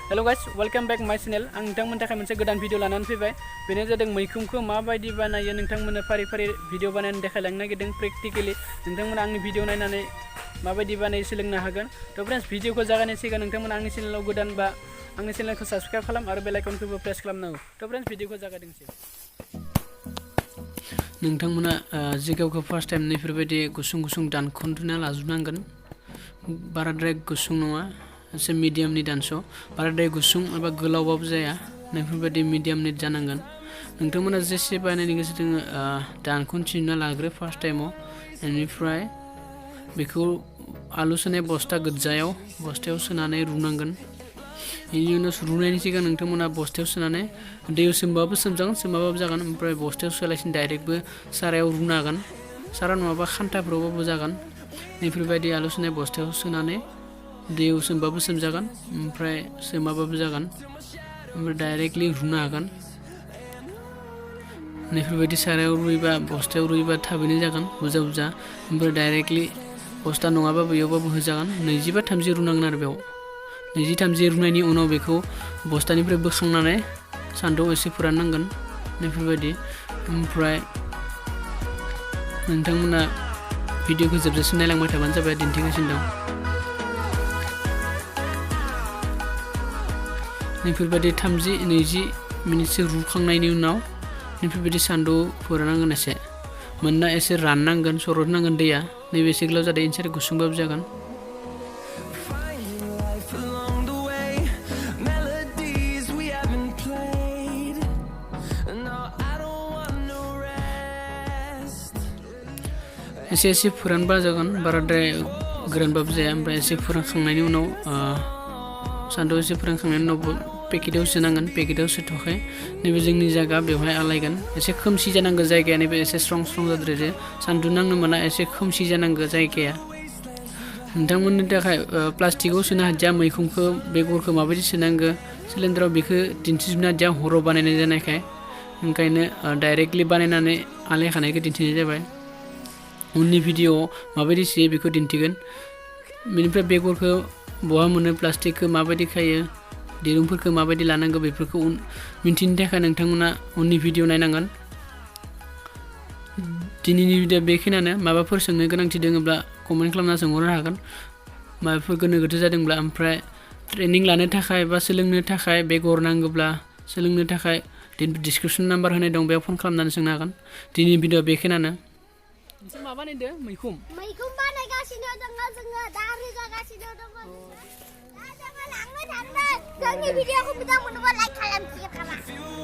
hello guys welcome back माय channel आं नोंथांमोननि थाखाय मोनसे गोदान भिडिअ लानानै फैबाय बेनो जादों मैखुनखौ माबायदि बानायो नोंथांमोननो फारि फारि भिडिअ बानायनानै देखायलांनो नागिरदों प्रेक्टिकली नोंथांमोना आंनि भिडिअ नायनानै माबायदि बानायो सोलोंनो हागोन थ' फ्रेन्ड्स भिडिअखौ जागायनायनि सिगां नोंथांमोना आंनि चेनेलाव गोदान बा आंनि चेनेलखौ साबस्क्राइब खालाम आरो बेल आइकनखौबो प्रेस खालामनांगौ थ' फ्रेन्ड्स भिडिअखौ जागायदोंसै नोंथांमोना जिगाबखौ फार्स्ट टाइम बेफोरबायदि गुसुं गुसुं दानख'ना लाजोबनांगोन बाराद्राय गुसुं नङा एसे मिडियामनि दानस' बाराद्राय गुसुं एबा गोलावबाबो जाया बेफोरबायदि मिडियामनि जानांगोन नोंथांमोना जेसे बानायनो गोसो दोङो दानख'ना लाग्रो फार्स्ट टाइमाव बेनिफ्राय बेखौ आलु सोनाय बस्थायाव सोनानै रुनांगोन बेनि उनाव रुनायनि सिगां नोंथांमोना बस्थायाव सोनानै दैयाव सोमबाबो सोमजागोन सोमाबाबो जागोन ओमफ्राय बस्थायाव सोलासिनो डाइरेक्टबो सारायाव रुनो हागोन सारा नङाबा खान्थाफ्रावबाबो जागोन बेफोरबायदि आलु सोनाय बस्थायाव सोनानै दैयाव सोमबाबो सोमजागोन ओमफ्राय सोमाबाबो जागोन ओमफ्राय डाइरेक्टलि रुनो हागोन बेफोरबायदि सारायाव रुयोबा बस्थायाव रुयोबा थाबैनो जागोन बुरजा बुरजा ओमफ्राय डाइरेक्टलि बस्था नङाबा बेयावबाबो होजागोन 20 बा 30 रुनांगोन आरो बेयाव 20-30 रुनायनि उनाव बेखौ बस्थानिफ्राय बोखांनानै सान्दुंआव एसे फोराननांगोन बेफोरबायदि ओमफ्राय नोंथांमोना भिडिअखौ जोबजासिम नायलांबाय थाबानो जाबाय दिन्थिगासिनो दं बेफोरबायदि 30-20 मिनिटसो रुखांनायनि उनाव बेफोरबायदि सान्दुंआव फोराननांगोन एसे मोनना एसे राननांगोन सरदनांगोन दैया नैबे एसे गोलाव जादों इनसाइड गुसुंबाबो जागोन एसे एसे फोरानबा जागोन बाराद्राय गोरानबाबो जाया ओमफ्राय एसे फोरानखांनायनि उनाव सान्दुं एसे फोरानखांनायनि उनाव पेकेटाव सोनांगोन पेकेटाव सोथ'वाखै नैबे जोंनि जायगा बेवहाय आलायगोन एसे खोमसि जानांगौ जायगाया नैबे एसे स्ट्रं जाद्रायदो सान्दुं नांनो मोना एसे खोमसि जानांगौ जायगाया नोंथांमोननि थाखाय प्लास्टिकआव सोनो हादिया मैखुनखौ बेगरखौ माबायदि सोनांगौ सिलिन्डाराव बेखौ दिन्थिजोबनो हादिया हराव बानायनाय जानायखाय ओंखायनो डाइरेक्टलि बानायनानै आलायखानायखौ दिन्थिनाय जाबाय उननि भिडिअआव माबायदि सोयो बेखौ दिन्थिगोन बेनिफ्राय बेगरखौ बहा मोनो प्लास्टिकखौ माबायदि खायो दिरुंफोरखौ माबायदि लानांगौ बेफोरखौ मिन्थिनो थाखाय नोंथांमोना उननि भिडिअ नायनांगोन दिनैनि भिडिअ बेखिनियानो माबाफोर सोंनो गोनांथि दङब्ला कमेन्ट खालामना सोंहरनो हागोन माबाफोर गोनो गोथो जादोंब्ला ओमफ्राय ट्रेनिं लानो थाखाय बा सोलोंनो थाखाय बेगर नांगौब्ला सोलोंनो थाखाय डिसक्रिपसन नाम्बार होनाय दं बेयाव फन खालामनानै सोंनो हागोन दिनैनि भिडिअ बेखिनियानो माबा नायदो मैखुन बानायगासिनो दङ जोङो दा रोगागासिनो दङ दा जोङो लांनो थांदों जोंनि भिडिअखौ मोजां मोनोबा लाइक खालाम शेयार खालाम